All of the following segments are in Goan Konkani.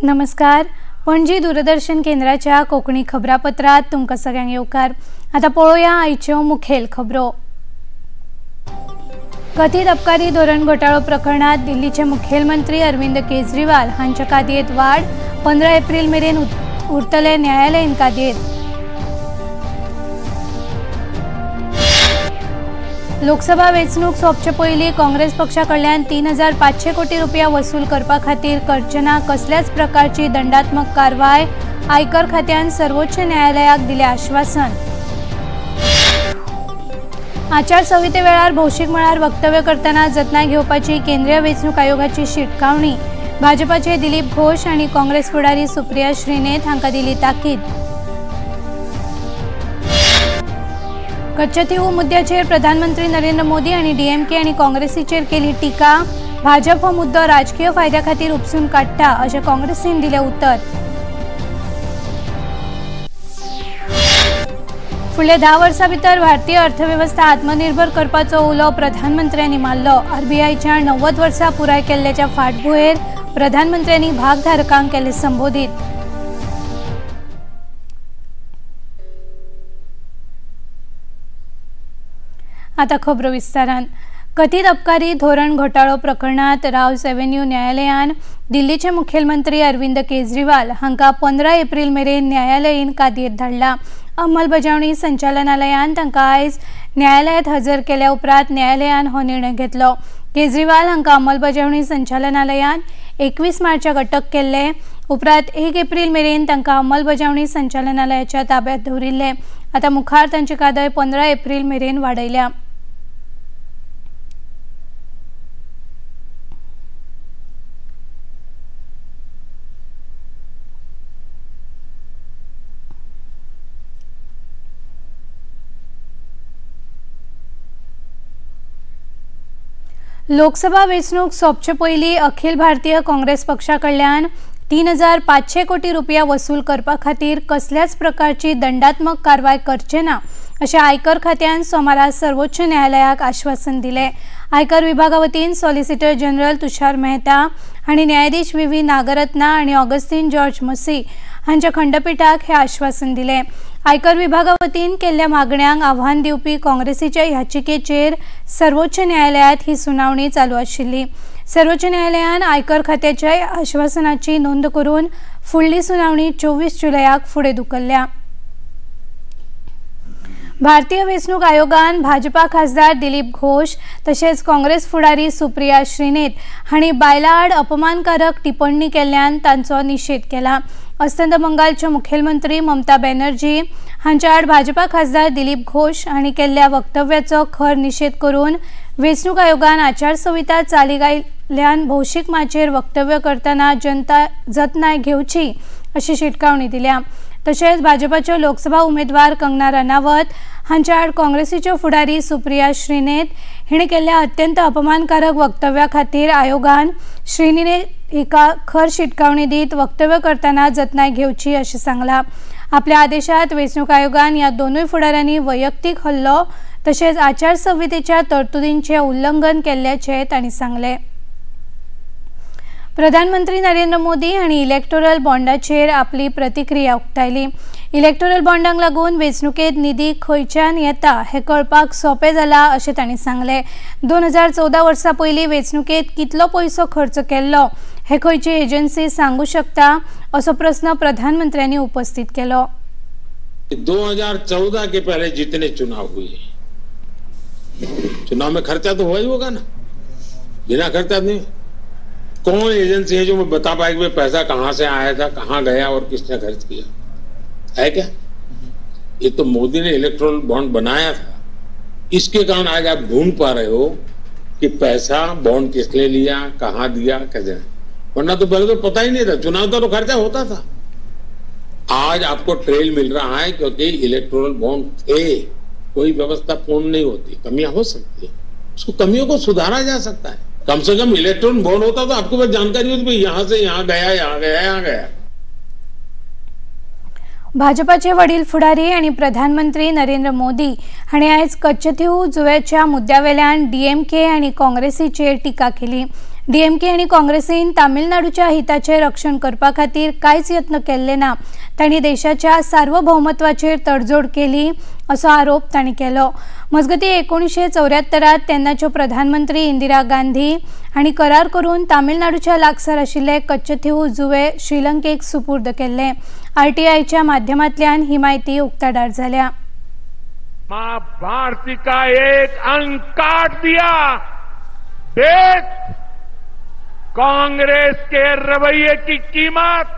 नमस्कार, पणजी दूरदर्शन केंद्राच्या कोंकणी खबरापत्रात तुमकां सगळ्यांक येवकार। आतां पळोवया आयच्यो मुखेल खबरो। कथीत अबकारी धोरण घोटाळो प्रकरणात दिल्लीचे मुखेलमंत्री अरविंद केजरीवाल हांच्या कादयेंत वाड, 15 एप्रिल मेरेन उरतले न्यायालयीन कादयेंत। लोकसभा वेंचणूक सोंपचे पयलीं काँग्रेस पक्षा कडल्यान 3500 कोटी रुपया वसूल करपा खातीर करचे ना कसल्याच प्रकारची दंडात्मक कारवाय, आयकर खात्यान सर्वोच्च न्यायालयाक दिलें आश्वासन। आचारसंहिते वेळार भौशीक मळार वक्तव्य करतना जतनाय घेवपाची केंद्रीय वेंचणूक आयोगाची शिटकावणी, भाजपाचे दिलीप घोष आनी काँग्रेस फुडारी सुप्रिया श्रीनेत हांकां दिली ताकीद। कच्चथीवू मुद्द्याचेर प्रधानमंत्री नरेंद्र मोदी आनी डीएमके आनी काँग्रेसीचेर केली टीका, भाजप हो मुद्दो राजकीय फायद्या खातीर उपसून काडटा अशें काँग्रेसीन दिलें उतर। फुडल्या 10 वर्सां भितर भारतीय अर्थवेवस्था आत्मनिर्भर करपाचो उलो प्रधानमंत्र्यांनी मारलो। आरबीआयच्या 90 वर्सां पुराय केल्ल्याच्या फाटभुंयेर प्रधानमंत्र्यांनी भागधारकांक केले संबोधीत। आता खबरो विस्तारान। कथीत अबकारी धोरण घोटाळो प्रकरणात रावज एव्हेन्यू न्यायालयान दिल्लीचे मुखेलमंत्री अरविंद केजरीवाल हांकां 15 एप्रिल मेरेन न्यायालयीन कादयेंत धाडला। अंमलबजावणी संचालनालयान तांकां आयज न्यायालयांत हजर केल्या उपरांत न्यायालयान हो निर्णय घेतलो। केजरीवाल हांकां अंमलबजावणी संचालनालयान 21 मार्चाक अटक केल्ले उपरांत 1 एप्रिल मेरेन तांकां अंमलबजावणी संचालनालयाच्या ताब्यात दवरिल्ले। आतां मुखार तांची कादय 15 एप्रिल मेरेन वाडयल्या। लोकसभा वेंचणूक सोंपचे पयलीं अखिल भारतीय काँग्रेस पक्षा कडल्यान 3500 कोटी रुपया वसूल करपा खातीर कसल्याच प्रकारची दंडात्मक कारवाय करचे ना अशें आयकर खात्यान सोमारा सर्वोच्च न्यायालयाक आश्वासन दिलें। आयकर विभागा वतीन सॉलिसिटर जनरल तुषार मेहता हांणी न्यायाधीश व्ही व्ही नागरत्ना आनी ऑगस्टीन जॉर्ज मसी हांच्या खंडपीठाक हें आश्वासन दिलें। आयकर विभागा वतीन केल्ल्या मागण्यांक आव्हान दिवपी काँग्रेसीच्या याचिकेचेर सर्वोच्च न्यायालयांत ही सुनावणी चालू आशिल्ली। सर्वोच्च न्यायालयान आयकर खात्याच्या आश्वासनाची नोंद करून फुडली सुनावणी 24 जुलयाक फुडें धुकल्ल्या। भारतीय वेंचणूक आयोगान भाजपा खासदार दिलीप घोष तशेंच काँग्रेस फुडारी सुप्रिया श्रीनेत हांणी बायलां आड अपमानकारक टिप्पणी केल्ल्यान तांचो निशेध केला। अस्तंत बंगालच्यो मुखेलमंत्री ममता बॅनर्जी हांच्या आड भाजपा खासदार दिलीप घोष हांणी केल्ल्या वक्तव्याचो खर निशेध करून वेंचणूक आयोगान आचारसंहिता चालीक आयिल्ल्यान भौशीक माचयेर वक्तव्य करतना जनता जतनाय घेवची अशी शिटकावणी दिल्या। तशेंच भाजपाच्यो लोकसभा उमेदवार कंगना रनावत हांच्या आड काँग्रेसीच्यो फुडारी सुप्रिया श्रीनेत हिणें केल्ल्या अत्यंत अपमानकारक वक्तव्या खातीर आयोगान श्रीनेत हिका खर शिटकावणी दीत वक्तव्य करतना जतनाय घेवची अशें सांगलां। आपल्या आदेशात वेंचणूक आयोगान ह्या दोनूय फुडाऱ्यांनी वैयक्तीक हल्लो तशेंच आचारसंहितेच्या तरतुदींचें उल्लंघन केल्ल्याचें तांणी सांगलें। प्रधानमंत्री नरेंद्र मोदी हांणी इलेक्टोरल बॉन्डाचेर आपली प्रतिक्रिया उक्तायली। इलेक्टोरल बॉन्डांक लागून वेंचणुकेंत निधी खंयच्यान येता हें कळपाक सोंपें जालां अशें तांणी सांगलें। 2014 वर्सा पयलीं वेंचणुकेंत कितलो पयसो खर्च केल्लो हें खंयची एजन्सी सांगू शकता असो प्रस्न प्रधानमंत्र्यांनी उपस्थित केलो। 2014 के पहले जितने चुनाव हुए, चुनाव में खर्चा तो हुआ ही होगा ना, बिना खर्चा नहीं। कौन एजेंसी है जो मैं बता पाए कि पैसा कहां से आया था, कहां गया और किसने खर्च किया है? क्या ये तो मोदी ने इलेक्ट्रॉल बॉन्ड बनाया था, इसके कारण आज आप ढूंढ पा रहे हो कि पैसा बॉन्ड किसने लिया, कहां दिया, कैसे। वरना तो पहले तो पता ही नहीं था, चुनाव का तो खर्चा होता था। आज आपको ट्रेल मिल रहा है क्योंकि इलेक्ट्रॉल बॉन्ड थे। कोई व्यवस्था पूर्ण नहीं होती, कमियां हो सकती है, उसको कमियों को सुधारा जा सकता है। कम से कम इलेक्ट्रॉन बॉन्ड होता तो आपको बस जानकारी होती भाई यहां से यहां गया, यहां गया, यहां गया। भाजपाचे वडील फुडारी आनी प्रधानमंत्री नरेंद्र मोदी हांणी आयज कच्चथीवू जुव्याच्या मुद्द्यावेल्यान डीएमके आनी काँग्रेसीचेर टिका केली। डीएमके आनी काँग्रेसीन तामिळनाडूच्या हिताचें रक्षण करपा खातीर कांयच यत्न केल्ले ना. तांणी देशाच्या सार्वभौमत्वाचेर तडजोड केली असो आरोप तांणी केलो. मजगतीं 1974 तेन्नाच्यो प्रधानमंत्री इंदिरा गांधी हांणी करार करून तामिळनाडूच्या लागसार आशिल्ले कच्चथीवू जुवे श्रीलंकेक सुपूर्द केल्ले. आरटीआयच्या माध्यमांतल्यान ही म्हायती उक्ताडार जाल्या. मां भारती का एक अंग काट दिया. देश कांग्रेस के रवैये की कीमत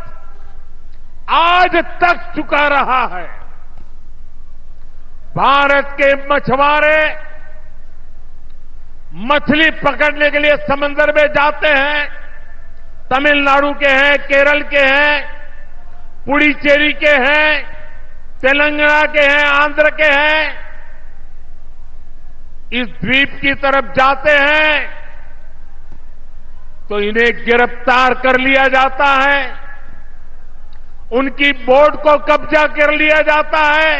आज तक चुका रहा है. भारत के मछुआरे मछली पकड़ने के लिए समंदर में जाते हैं. तमिलनाडु के हैं, केरल के हैं, पुडुचेरी के हैं, तेलंगाना के हैं, आंध्र के हैं, इस द्वीप की तरफ जाते हैं तो इन्हें गिरफ्तार कर लिया जाता है, उनकी बोट को कब्जा कर लिया जाता है.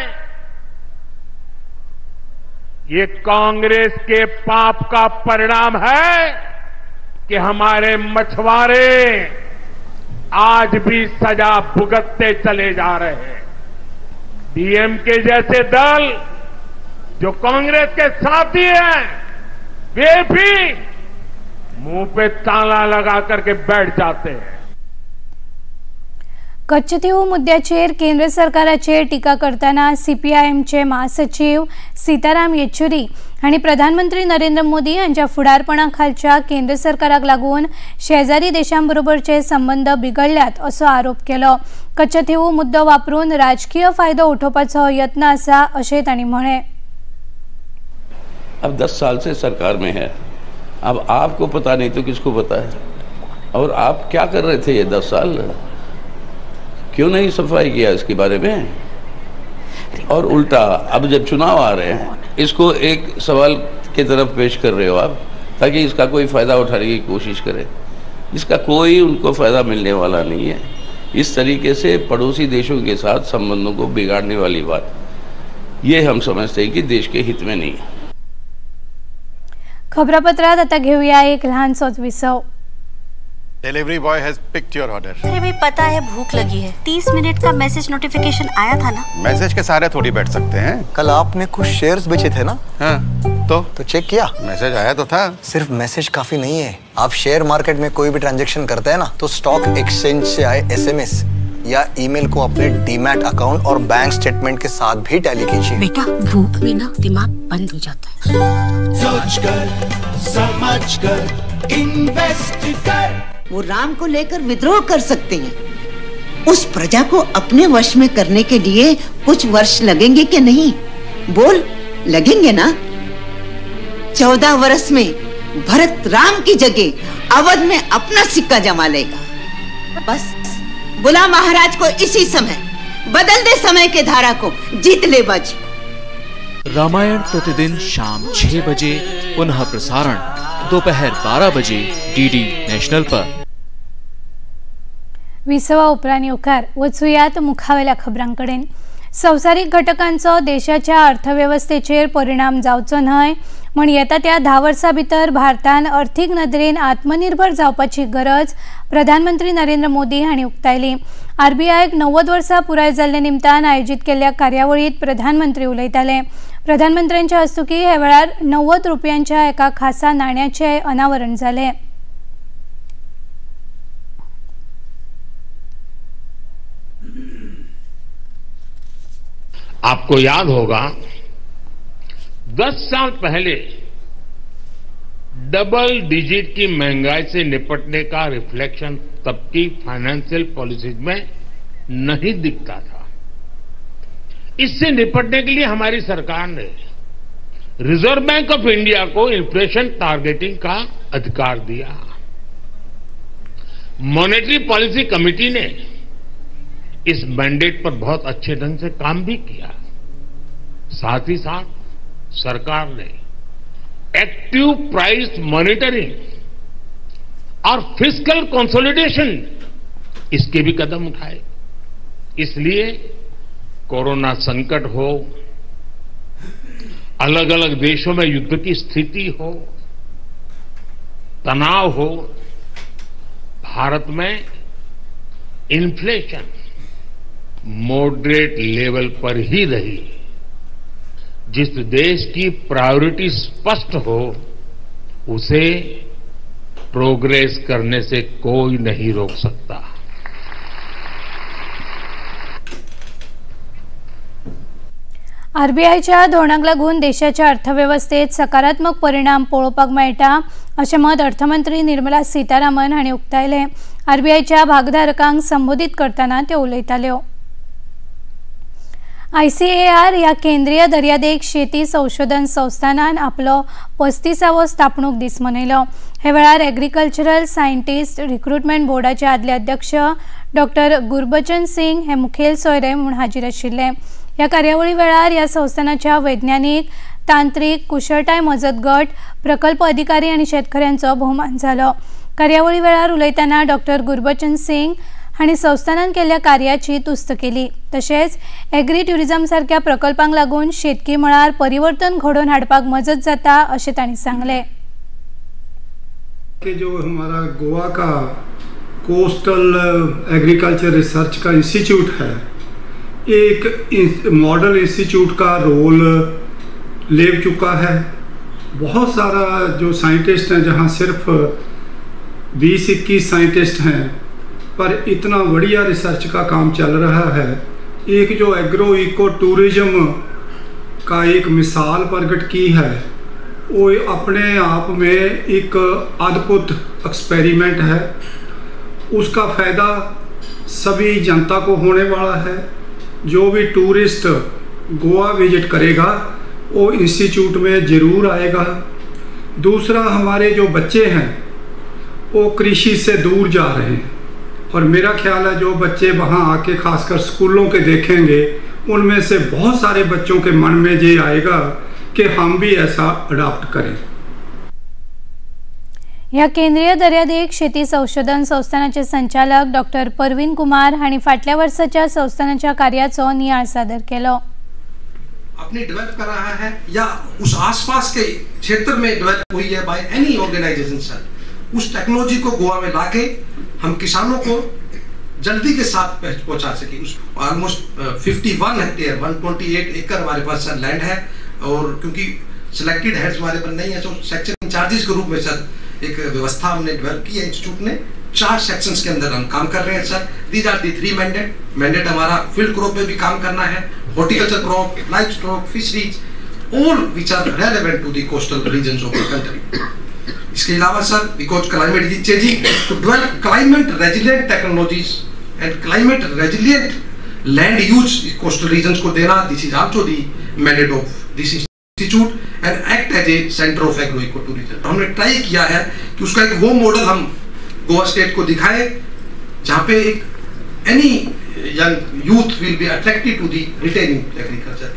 ये कांग्रेस के पाप का परिणाम है कि हमारे मछुआरे आज भी सजा भुगतते चले जा रहे हैं. डीएमके जैसे दल जो कांग्रेस के साथी हैं, वे भी मुंह पे ताला लगा करके बैठ जाते हैं. कच्चथीवू मुद्द्याचेर केंद्र सरकाराचेर टिका करतना सीपीआयएमचे महासचिव सीताराम येचुरी हांणी प्रधानमंत्री नरेंद्र मोदी हांच्या फुडारपणा खालच्या केंद्र सरकाराक लागून शेजारी देशांबरोबरचे संबंद बिगडल्यात असो आरोप केलो. कच्चथीवू मुद्दो वापरून राजकीय फायदो उठोवपाचो यत्न आसा अशें तांणी म्हळें. अब 10 साल से सरकार में है, अब आपको पता नहीं तो किसको पता है? और आप क्या कर रहे थे ये 10 साल? क्यों नहीं सफाई किया इसके बारे में? और उल्टा अब जब चुनाव आ रहे हैं, इसको एक सवाल की तरफ पेश कर रहे हो आप, ताकि इसका कोई फ़ायदा उठाने की कोशिश करे. इसका कोई उनको फ़ायदा मिलने वाला नहीं है. इस तरीके से पड़ोसी देशों के साथ संबंधों को बिगाड़ने वाली बात, ये हम समझते हैं कि देश के हित में नहीं है. खबरापत्रात आता घेऊया एक लहानसोच विसव. Delivery boy has picked your order. अरे भाई पता है भूख लगी है. 30 मिनट का मैसेज नोटिफिकेशन आया था ना. मैसेज के सहारे थोड़ी बैठ सकते हैं. कल आपने कुछ शेयर्स बेचे थे ना? हाँ, तो चेक किया? मैसेज आया तो था. सिर्फ मैसेज काफी नहीं है. आप शेयर मार्केट में कोई भी ट्रांजेक्शन करते हैं ना, तो स्टॉक एक्सचेंज से आए SMS या ईमेल को अपने डीमैट अकाउंट और बैंक स्टेटमेंट के साथ भी टैली कीजिए. बेटा भूख में ना दिमाग बंद हो जाता है. सोच कर समझ कर इन्वेस्ट कर. वो राम को लेकर विद्रोह कर सकते हैं. उस प्रजा को अपने वश में करने के लिए कुछ वर्ष लगेंगे कि नहीं? बोल, लगेंगे ना? 14 वर्ष में भरत राम की जगह अवध में अपना सिक्का जमा लेगा. बस बुला महाराज को इसी समय, बदल दे समय के धारा को, जीत ले बाजी. रामायण प्रतिदिन शाम 6 बजे, पुनः प्रसारण दोपहर 12 बजे डीडी नॅशनल पर. विसवा उपरांत येवकार. वचुयात मुखावेल्या खबरांकडेन. संवसारीक घटकांचो देशाच्या अर्थवेवस्थेचेर परिणाम जावचो न्हय म्हण येता त्या 10 वर्सां भितर भारतान अर्थीक नदरेन आत्मनिर्भर जावपाची गरज प्रधानमंत्री नरेंद्र मोदी हांणी उक्तायली. आरबीआयक 90 वर्सां पुराय जाल्ले निमतान आयोजीत केल्ल्या कार्यावळींत प्रधानमंत्री उलयताले. प्रधानमंत्र्यांच्या हस्तुकीं ह्या वेळार 90 रुपयांच्या एका खासा नाण्याचें अनावरण जालें. आपको याद होगा 10 साल पहले डबल डिजिट की महंगाई से निपटने का रिफ्लेक्शन तब की फाइनेंशियल पॉलिसीज में नहीं दिखता था. इससे निपटने के लिए हमारी सरकार ने रिजर्व बैंक ऑफ इंडिया को इन्फ्लेशन टारगेटिंग का अधिकार दिया. मॉनेटरी पॉलिसी कमेटी ने इस मैंडेट पर बहुत अच्छे ढंग से काम भी किया. साथ ही साथ सरकार ने एक्टिव प्राइस मॉनिटरिंग और फिस्कल कंसोलिडेशन इसके भी कदम उठाए. इसलिए कोरोना संकट हो, अलग अलग देशों में युद्ध की स्थिति हो, तनाव हो, भारत में इन्फ्लेशन मॉडरेट लेवल पर ही रही। जिस देश की प्रायोरिटी स्पष्ट हो उसे प्रोग्रेस करने से कोई नहीं रोक सकता। आरबीआयच्या धोरणाक लागून देशाच्या अर्थवेवस्थेत सकारात्मक परिणाम पळोवपाक मेळटा अशें मत अर्थमंत्री निर्मला सीतारामन हांणी उक्तायलें। आरबीआयच्या भागधारकांक संबोधीत करतना त्यो उलयताल्यो। आयसीएआर ह्या केंद्रीय दर्यादेग शेती संशोधन संस्थानान आपलो 35वो स्थापणूक दीस मनयलो। हे वेळार एग्रीकल्चरल सायंटिस्ट रिक्रुटमेंट बोर्डाचे आदले अध्यक्ष डॉक्टर गुरबचन सिंग हे मुखेल सोयरे म्हूण हाजीर आशिल्ले। ह्या कार्यावळी वेळार ह्या संस्थानाच्या वैज्ञानिक, तांत्रिक कुशळटाय मजत गट, प्रकल्प अधिकारी आनी शेतकऱ्यांचो भोवमान जालो। कार्यावळी वेळार उलयतना डॉक्टर गुरबचन सिंग हांणी संस्थानान केल्ल्या कार्याची तुस्त केली। तशेंच एग्री ट्युरिझम सारक्या प्रकल्पांक लागून शेतकी मळार परिवर्तन घडोवन हाडपाक मजत जाता अशें तांणी सांगलें। जो हमारा गोवा का कोस्टल एग्रीकल्चर रिसर्च का इंस्टीट्यूट है, एक मॉडल इंस्टीट्यूट का रोल ले चुका है। बहुत सारा जो साइंटिस्ट हैं, जहाँ सिर्फ 20-21 साइंटिस्ट हैं, पर इतना बढ़िया रिसर्च का काम चल रहा है। एक जो एग्रो इको टूरिज्म का एक मिसाल प्रकट की है, वो अपने आप में एक अद्भुत एक्सपेरिमेंट है। उसका फ़ायदा सभी जनता को होने वाला है। जो भी टूरिस्ट गोवा विजिट करेगा वो इंस्टीट्यूट में ज़रूर आएगा। दूसरा, हमारे जो बच्चे हैं वो कृषि से दूर जा रहे हैं, और मेरा ख्याल है जो बच्चे वहाँ आके खासकर स्कूलों के देखेंगे, उनमें से बहुत सारे बच्चों के मन में ये आएगा कि हम भी ऐसा अडॉप्ट करें। ह्या केंद्रीय दर्यादेग शेती संशोधन संस्थानाचे संचालक डॉक्टर परवीन कुमार हांणी फाटल्या वर्साच्या संस्थानाच्या कार्याचो नियाळ सादर केलो। अपने डेवलप कर रहा है या उस आसपास के क्षेत्र में डेवलप हुई है बाय एनी ऑर्गेनाइजेशन सर, उस टेक्नोलॉजी को गोवा में लाके हम किसानों को जल्दी के साथ पहुंचा सके। उस ऑलमोस्ट 51 हेक्टेयर 128 एकड़ हमारे पास सर लैंड है, और क्योंकि सिलेक्टेड हेड्स हमारे पर नहीं है तो सेक्शन इंचार्जेस के रूप में सर एक व्यवस्था हमने डेवलप की है। इंस्टीट्यूट ने 4 सेक्शंस के अंदर हम काम कर रहे हैं sir. These are the 3 mandate. Mandate हमारा फील्ड क्रॉप में भी काम करना है, horticulture crop, life stock, fisheries, all which are relevant to the coastal regions of the country. इसके अलावा sir because climate is changing to develop climate resilient technologies and climate resilient land use coastal regions को देना, this is also the mandate of this institute and act as a centre of agro eco tourism. हमने ट्राई किया है कि उसका एक वो मॉडल हम गोवा स्टेट को दिखाए जहाँ पे एक any young youth will be attracted to the retaining agriculture.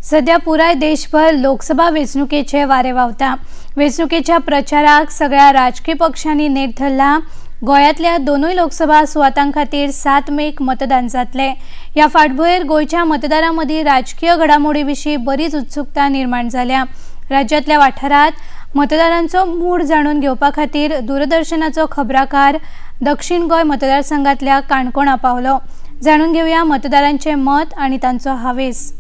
सध्या पुराय देशभर लोकसभा वेंचणुकेचे वारे व्हांवता। वेंचणुकेच्या प्रचाराक सगळ्या राजकीय पक्षांनी नेट धरला। गोंयांतल्या दोनूय लोकसभा सुवातां खातीर 7 मेक मतदान जातलें। ह्या फाटभुंयेर गोंयच्या मतदारां मदीं राजकीय घडामोडी विशीं बरीच उत्सुकता निर्माण जाल्या। राज्यांतल्या वाठारांत मतदारांचो मूड जाणून घेवपा खातीर दूरदर्शनाचो खबराकार दक्षिण गोंय मतदारसंघांतल्या काणकोणा पावलो। जाणून घेवया मतदारांचें मत आनी तांचो हावेस।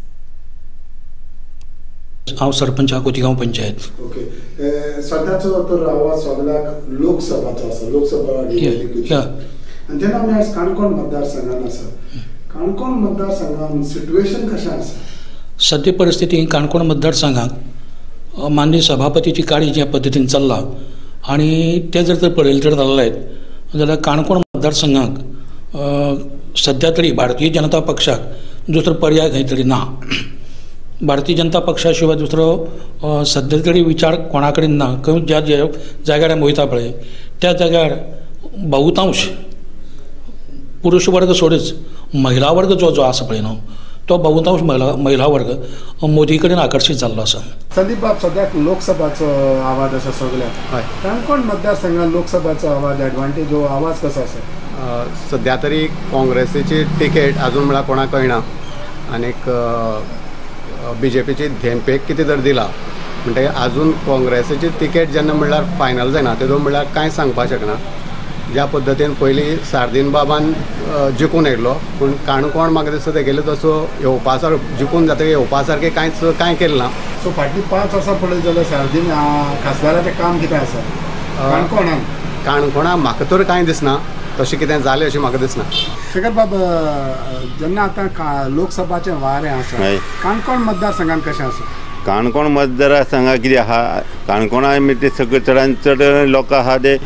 हांव सरपंच कोतिगांव पंचायत। ओके, सद्याचो तर आवाज सगळ्याक लोकसभाचो आसा, लोकसभा आनी तेन्ना आमी आयज काणकोण मतदारसंघान आसा। काणकोण मतदारसंघान सिट्युएशन कशें आसा? सद्या परिस्थिती काणकोण मतदारसंघाक माननीय सभापतीची काळी ज्या पद्दतीन चल्ला आनी तें जर तर पळयलें तर जालें जाल्यार काणकोण मतदारसंघाक सद्या तरी भारतीय जनता पक्षाक दुसरो पर्याय खंय तरी ना। भारतीय जनता पक्षा शिवाय दुसरो सद्या तरी विचार कोणा कडेन ना। खंय ज्या ज्या जाग्यार आमी वयता पळय त्या जाग्यार बहुतांश पुरुष वर्ग सोडच महिला वर्ग जो जो आसा पळय न्हू तो बहुतांश महिला वर्ग मोदी कडेन आकर्शीत जाल्लो आसा। संदीप बाब, सद्याक लोकसभाचो आवाज आसा सगळ्याक, काणकोण मतदारसंघात लोकसभाचो आवाज एडवांटेज हो आवाज कसो आसा? सद्या तरी काँग्रेसीची तिकेट अजून म्हळ्यार कोणाक कळना आनीक बीजेपीची धेंपेक कितें जर दिला म्हणटकीर आजून काँग्रेसीची तिकेट जेन्ना म्हणल्यार फायनल जायना तेदो म्हणल्यार कांय सांगपाक शकना. ज्या पद्दतीन पयलीं सार्दीन बाबान जिखून आयलो पूण काणकोण म्हाका दिसता तेगेले तसो येवपा सारको जिखून जातकीर येवपा सारकें कांयच कांय केलें ना. सो फाटलीं 5 वर्सां पळयत जाल्यार सार्दीन खासदाराचें काम कितें आसा काणकोणान? काणकोणा म्हाका तर कांय दिसना तशें कितें जालें अशें म्हाका दिसना. शेखर बाब, जेन्ना आतां लोकसभाचें वारें आसा, काणकोण मतदारसंघान कशें आसा? काणकोण मतदारसंघा कितें आहा, काणकोणा ते सगळे चडान चड लोक आहा ते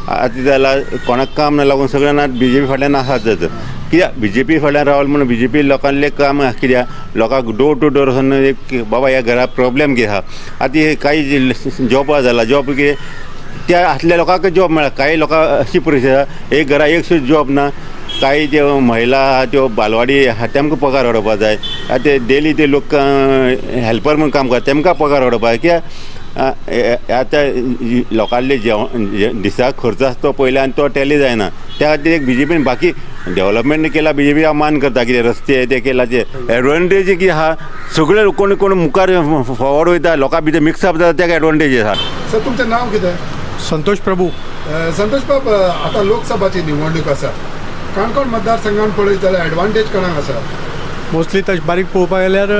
आतां जाला कोणाक काम ना लागून सगळ्यांना बीजेपी फाटल्यान आसात. कित्याक बीजेपी फाटल्यान रावल म्हणून बीजेपी लोकांले काम कित्याक लोकांक डोर टू डोर वचून एक बाबा ह्या घरा प्रॉब्लेम कितें आहा. आतां काही जॉबा जाला, जॉब कितें त्या आसल्या लोकांक जॉब मेळ्ळा, काही लोकांक अशी परिस्थिती आसा एक घरा एक सुद्दां जॉब ना. काही त्यो महिला आहा त्यो बालवाडी आहा तेमकां पगार वाडोवपा जाय. आतां ते डेली ते लोक हेल्पर म्हूण काम करता तेमकां पगार वाडोवपा जाय. कित्याक आतां लोकांले जेवण दिसाक खर्च आसा तो पयले आनी तो टॅली जायना. त्या खातीर एक बीजेपीन बाकी डेवलपमेंट केला, बीजेपी हांव मान करता कितें रस्ते ते केला ते एडवांटेज कितें आहा सगळे कोण कोण मुखार फॉरवर्ड वयता लोकां भितर मिक्सअप जाता तेका एडवांटेज आहा. सर तुमचें नांव कितें? संतोष प्रभू. संतोष बाब, आतां लोकसभाची निवडणूक आसा, काणकोण मतदारसंघान पळयत जाल्यार एडवांटेज कोणाक आसा? मोस्टली तशें बारीक पळोवपाक गेल्यार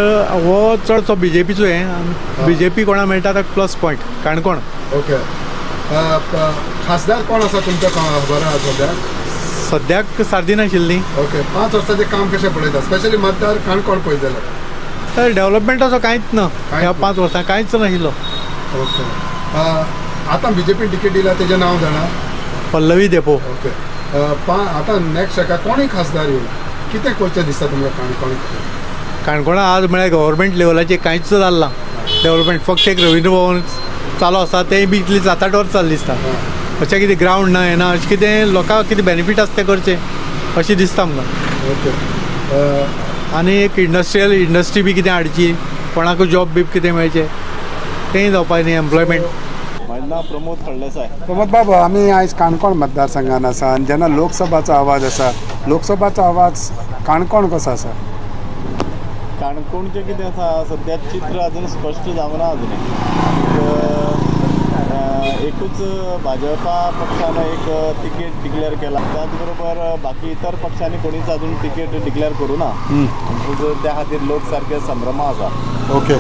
हो चडसो बीजेपीचो हें, बीजेपी कोणा मेळटा ताका प्लस पॉयंट काणकोण. ओके, खासदार कोण आसा तुमच्या खबर आसा सद्याक? सद्याक सार्दीन आशिल्ली. ओके, 5 वर्सांचें काम कशें पळयता स्पेशली मतदार काणकोण पळयत जाल्यार? तर डेवलपमेंटाचो कांयच ना ह्या 5 वर्सां, कांयच नाशिल्लो. ओके, आतां बीजेपी तिकेट दिला तेजें नांव जाणा? पल्लवी धेंपो. ओके, आतां नेक्स्ट हाका कोणूय खासदार येवन कितें करचें दिसता तुमकां काणकोण? काणकोणा आज म्हळ्यार गव्हर्मेंट लेवलाचेर कांयच जालें ना डेवलपमेंट, फक्त एक रवींद्र भवन चालू आसा तेंय बी इतली 7-8 वर्सां जालीं दिसता. अशें कितें ग्रावंड ना येना अशें कितें लोकांक कितें बेनिफीट आसा तें करचें अशें दिसता आमकां. ओके, आनी एक इंडस्ट्रियल इंडस्ट्री बी कितें हाडची, कोणाकूय जॉब बी कितें मेळचें तेंय जावपाक न्ही एम्प्लॉयमेंट. म्हजें नांव प्रमोद फळदेसाय. प्रमोद बाब, आमी आयज काणकोण मतदारसंघान आसा आनी जेन्ना लोकसभाचो आवाज आसा, लोकसभाचो आवाज काणकोण कसो आसा? काणकोणचें कितें आसा सद्या चित्र अजून स्पश्ट जावना अजून. एकूच भाजपा पक्षान एक तिकेट डिक्लेअर केला, त्याच बरोबर बाकी इतर पक्षांनी कोणीच अजून तिकेट डिक्लेअर करूं ना, त्या खातीर लोक सारके संभ्रमा आसा. ओके,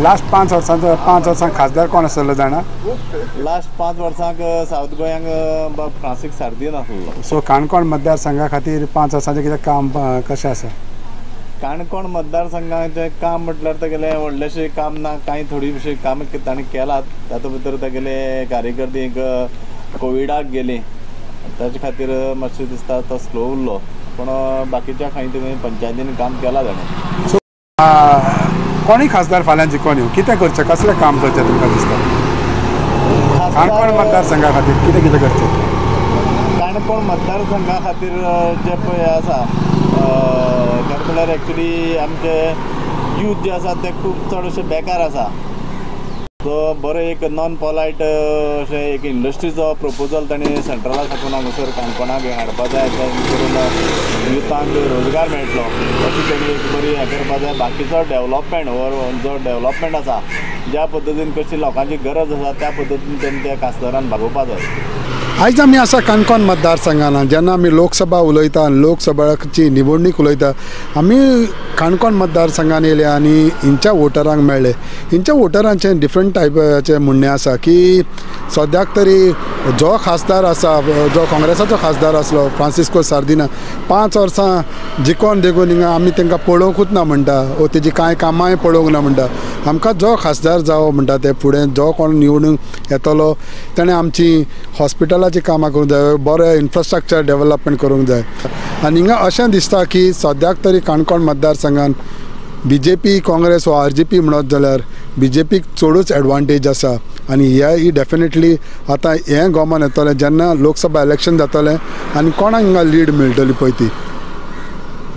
लास्ट 5 वर्सांचो 5 वर्सां खासदार कोण आसलो जाणा? लास्ट 5 वर्सांक सावथ गोंयांक फ्रांसीस सार्दीन आसलो. सो काणकोण मतदारसंघा खातीर 5 वर्सांचें कितें काम कशें आसा? काणकोण मतदारसंघाचें काम म्हटल्यार तेगेलें व्हडलेंशें काम ना, कांय थोडीशीं कामां ताणें केलात. तातूंत भितर तेगेले कार्यकर्ते एक कोविडाक गेली ताचे खातीर मातशें दिसता तो स्लो उरलो, पूण बाकीच्या खंय थंय पंचायतीन काम केलां ताणें. सो कोणूय खासदार फाल्यां जिखोन येवं, कितें करचें, कसलें काम करचें तुमकां दिसता काणकोण मतदारसंघा खातीर? कितें कितें करचें काणकोण मतदारसंघा खातीर? जें पळय आसा खरें म्हणल्यार एक्चुली आमचे यूथ जे आसा ते खूब चड अशे बेकार आसा. सो बरो एक नॉन पॉलायट अशें एक इंडस्ट्रीचो प्रपोजल ताणें सेंट्रला साकून हांगासर काणकोणाक हाडपा जाय, करून युथांक रोजगार मेळटलो अशी तेणी एक बरी हें करपा जाय. बाकीचो डेवलपमेंट हो जो डेवलपमेंट आसा ज्या पद्दतीन कशी लोकांची गरज आसा त्या पद्दतीन तेणी त्या खासदारान भागोवपा जाय. आयज आमी आसा काणकोण मतदारसंघान. जेन्ना आमी लोकसभा उलयता, लोकसभाची निवडणूक उलयता, आमी काणकोण मतदारसंघान येयले आनी हिंच्या वोटरांक मेळ्ळे. हिंच्या वोटरांचें डिफरंट टायपाचें म्हणणें आसा की सद्याक तरी जो खासदार आसा, जो काँग्रेसाचो खासदार आसलो फ्रांसिस्को सार्दिना, 5 वर्सां जिखोन देखून हिंगा आमी तांकां पळोवंकूच ना म्हणटा, वो तेजी कांय कामांय पळोवंक ना म्हणटा. आमकां जो खासदार जावो म्हणटा ते फुडें जो कोण निवडून येतलो तेणें आमची हॉस्पिटलाची कामां करूंक जाय, बरें इन्फ्रास्ट्रक्चर डेवलपमेंट करूंक जाय. आनी हिंगा अशें दिसता की सद्याक तरी काणकोण मतदारसंघान बीजेपी काँग्रेस वा आरजीपी म्हणत जाल्यार बीजेपीक चडूच एडवांटेज आसा. आनी हे ही डेफिनेटली आतां हें गोमान येतलें जेन्ना लोकसभा इलेक्शन जातलें आनी कोणाक हिंगा लीड मेळटली पळय ती.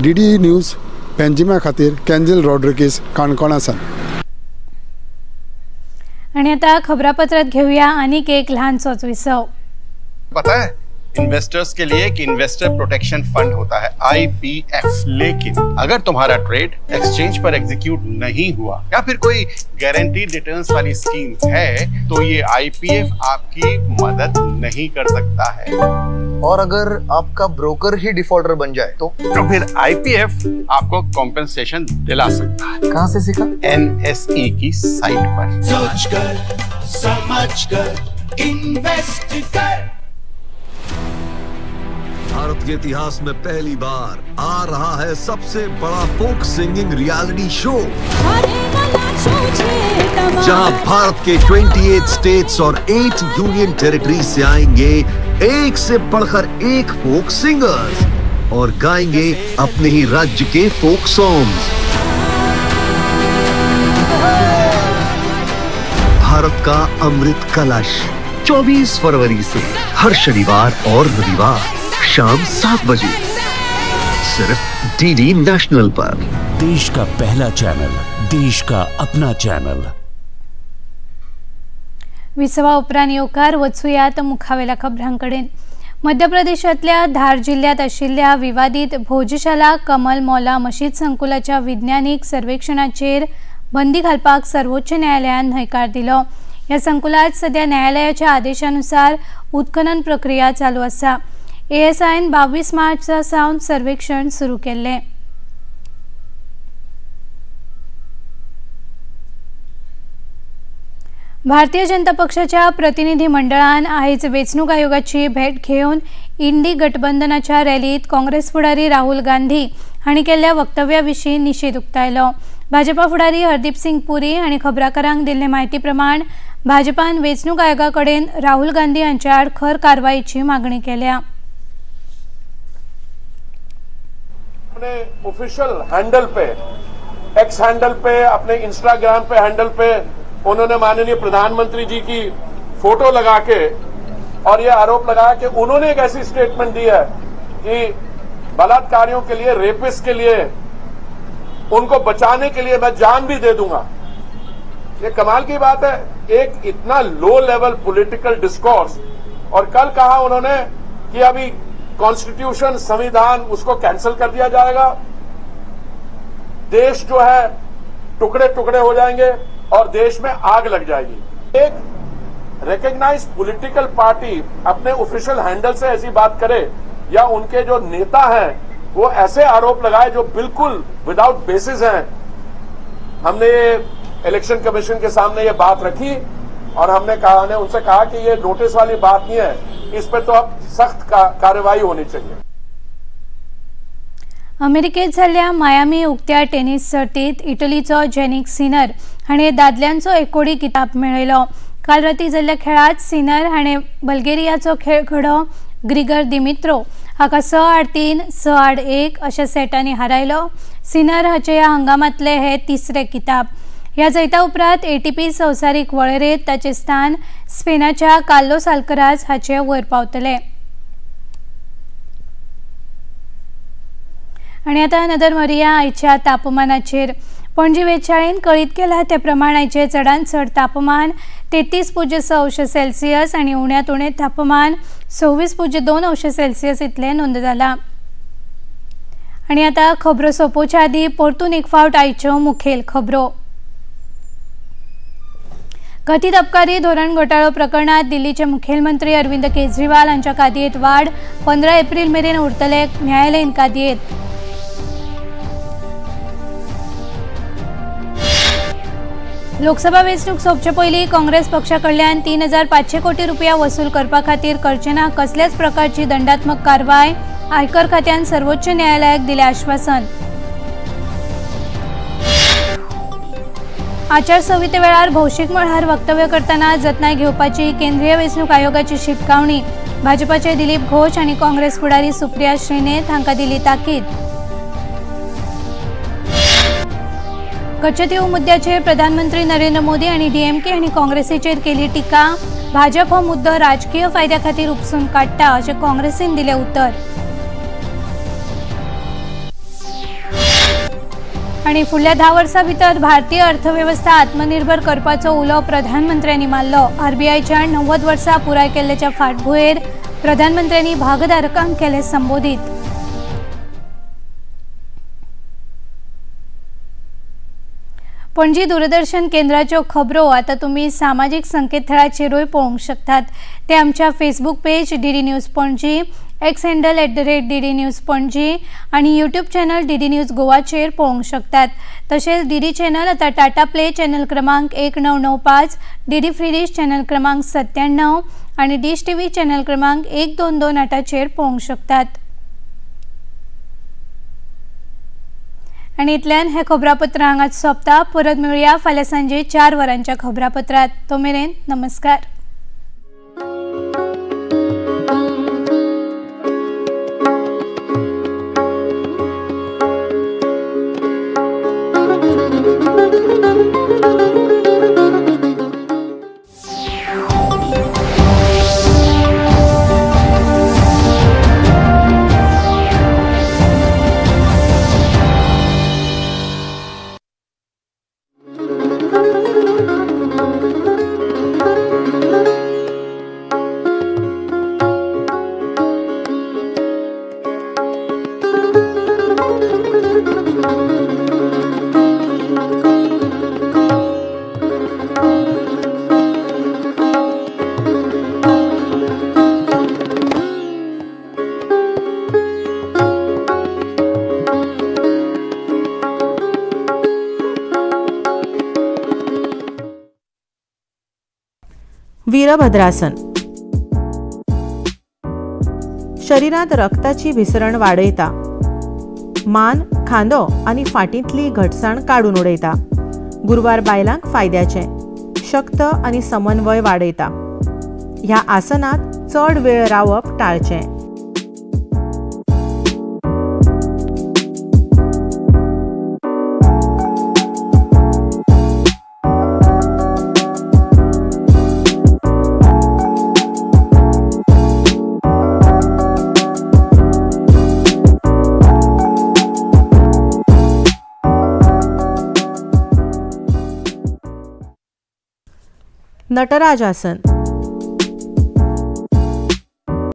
डीडी न्यूज पेंजिमा खातीर कॅन्जील रॉड्रिगीस, काणकोणा सावन. आनी आतां खबरापत्रांत घेवया आनीक एक ल्हानसोच विसव. पता है इन्वेस्टर्स के लिए एक इन्वेस्टर प्रोटेक्शन फंड होता है, IPF। लेकिन अगर तुम्हारा ट्रेड एक्सचेंज पर एग्जीक्यूट नहीं हुआ या फिर कोई गारंटीड रिटर्न्स वाली स्कीम है तो ये IPF आपकी मदद नहीं कर सकता है। और अगर आपका ब्रोकर ही डिफॉल्टर बन जाए तो फिर IPF आपको कॉम्पेंसेशन दिला सकता है। कहाँ से सीखा? NSE की साइट पर। सोच कर, समझ कर, इन्वेस्ट कर। भारत के इतिहास में पहली बार आ रहा है सबसे बड़ा फोक सिंगिंग रियलिटी शो, जहां भारत के 28 स्टेट्स और 8 यूनियन टेरिटरीज से आएंगे एक से बढ़कर एक फोक सिंगर्स और गाएंगे अपने ही राज्य के फोक सॉन्ग्स। भारत का अमृत कलश 24 फरवरी से हर शनिवार और रविवार शाम 7 बजे सिर्फ DD national पर। देश का पहला चैनल, देश का अपना चैनल। विसवा उपरांत येवकार वचुयात मुखावेल्या खबरांकडेन। मध्य प्रदेशांतल्या धार जिल्ह्यांत आशिल्ल्या विवादीत भोजशाला कमल मौला मशीद संकुलाच्या विज्ञानीक सर्वेक्षणाचेर बंदी घालपाक सर्वोच्च न्यायालयान न्हयकार दिलो। ह्या संकुलात सध्या न्यायालयाच्या आदेशानुसार उत्खनन प्रक्रिया चालू आसा। एएसआयन 22 मार्चा सावन सर्वेक्षण सुरू केल्लें। भारतीय जनता पक्षाच्या प्रतिनिधी मंडळान आयज वेंचणूक आयोगाची भेट घेवन इंडी गठबंधनाच्या रॅलीत काँग्रेस फुडारी राहुल गांधी हांणी केल्ल्या वक्तव्या विशीं निशेध उक्तायलो। भाजपा फुडारी हरदीप सिंग पुरी हांणी खबराकारांक दिल्ले म्हायती प्रमाण भाजपान वेंचणूक आयोगा कडेन राहुल गांधी हांचे आड खर कारवायेची मागणी केल्या। अपने official handle pay, x handle pay, अपने इंस्टाग्राम पे हैंडल पे उन्होंने माननीय प्रधानमंत्री जी की फोटो लगा के और ये आरोप लगाया कि उन्होंने एक ऐसी स्टेटमेंट दी है कि बलात्कारियों के लिए, रेपिस्ट के लिए, उनको बचाने के लिए मैं जान भी दे दूंगा। ये कमाल की बात है, एक इतना लो लेवल पॉलिटिकल डिस्कोर्स। और कल कहा उन्होंने कि अभी कॉन्स्टिट्यूशन, संविधान, उसको कैंसिल कर दिया जाएगा, देश जो है टुकड़े टुकड़े हो जाएंगे और देश में आग लग जाएगी। एक रिकग्नाइज्ड पॉलिटिकल पार्टी अपने ऑफिशियल हैंडल से ऐसी बात करे या उनके जो नेता हैं वो ऐसे आरोप लगाए जो बिल्कुल विदाउट बेसिस हैं। हमने इलेक्शन कमीशन के सामने ये बात रखी और हमने कहा, ने उनसे कहा कि ये नोटिस वाली बात नहीं है, इस पे तो अब सख्त कार्रवाई होनी चाहिए। अमेरिकेत जाल्ल्या मायामी उक्त्या टेनिस सर्तीत इटलीचो जेनिक सिनर हाणें दादल्यांचो एकोडी किताब मेळयलो। काल राती जाल्ल्या खेळांत सिनर हाणें बल्गेरियाचो खेळगडो ग्रिगर दिमित्रो हाका 6-3, 6-1 अशा सेटांनी हारायलो। सिनर हाचे ह्या हंगामांतले हे तिसरे किताब। ह्या जैता उपरांत एटीपी संवसारीक वळेरेंत ताचें स्थान स्पेनाच्या कार्लोस अल्कराज हाचे वयर पावतले। आनी आतां नदर मारुया आयच्या तापमानाचेर। पणजी वेधशाळेन कळीत केला ते प्रमाण आयचें चडांत चड तापमान 33.6 अंश सेल्सियस आनी उण्यांत उणें तापमान 26.2 अंश सेल्सियस इतलें नोंद जालां। आनी आतां खबरो सोंपोवच्या आदीं परतून एक फावट आयच्यो मुखेल खबरो। कथीत अबकारी धोरण घोटाळो प्रकरणात दिल्लीचे मुखेलमंत्री अरविंद केजरीवाल हांच्या कादयेंत वाड, 15 एप्रिल मेरेन उरतले न्यायालयीन कादयेंत। लोकसभा वेंचणूक सोंपचे पयलीं काँग्रेस पक्षा कडल्यान 3,500 कोटी रुपया वसूल करपा खातीर करचे ना कसल्याच प्रकारची दंडात्मक कारवाय, आयकर खात्यान सर्वोच्च न्यायालयाक दिलें आश्वासन। आचारसंहिते वेळार भौशीक मळार वक्तव्य करतना जतनाय घेवपाची केंद्रीय वेंचणूक आयोगाची शिटकावणी, भाजपाचे दिलीप घोष आनी काँग्रेस फुडारी सुप्रिया श्रीनेत हांकां दिली ताकीद। कच्चेतीव मुद्द्याचेर प्रधानमंत्री नरेंद्र मोदी आनी डीएमके आनी काँग्रेसीचेर केली टिका, भाजप हो मुद्दो राजकीय फायद्या खातीर उपसून काडटा अशें काँग्रेसीन दिलें उतर। आनी फुडल्या 10 वर्सां भितर भारतीय अर्थवेवस्था आत्मनिर्भर करपाचो उलो प्रधानमंत्र्यांनी मारलो। आरबीआयच्या 90 वर्सां पुराय केल्ल्याच्या फाटभुंयेर प्रधानमंत्र्यांनी भागधारकांक केले संबोधित। पणजी दूरदर्शन केंद्राच्यो खबरो आता तुम्ही सामाजिक संकेतथळाचेरूय पळोवंक शकतात। ते आमच्या Facebook page DD news Panaji, X handle @DD news Panaji आणि यूट्यूब चॅनल डीडी न्यूज गोवाचेर पळोवंक शकतात। तशेंच डीडी चॅनल आता टाटा प्ले चॅनल क्रमांक 1995, डीडी फ्री डिश चॅनल क्रमांक 97 आणि डिश टीव्ही चॅनल क्रमांक 1228चेर पळोवंक शकतात। आनी इतल्यान हे खबरापत्र हांगाच सोंपता। परत मेळुया फाल्यां सांजे 4 वरांच्या खबरापत्रात। तो मेरेन नमस्कार। वीरभद्रासन शरीरात रक्ताची भिसरण वाडयता, मान, खांदो आनी फाटींतली घटसाण काडून उडयता। गुरवार बायलांक फायद्याचें, शक्त आनी समन्वय वाडयता। ह्या आसनात चड वेळ रावप टाळचें। नटराजासन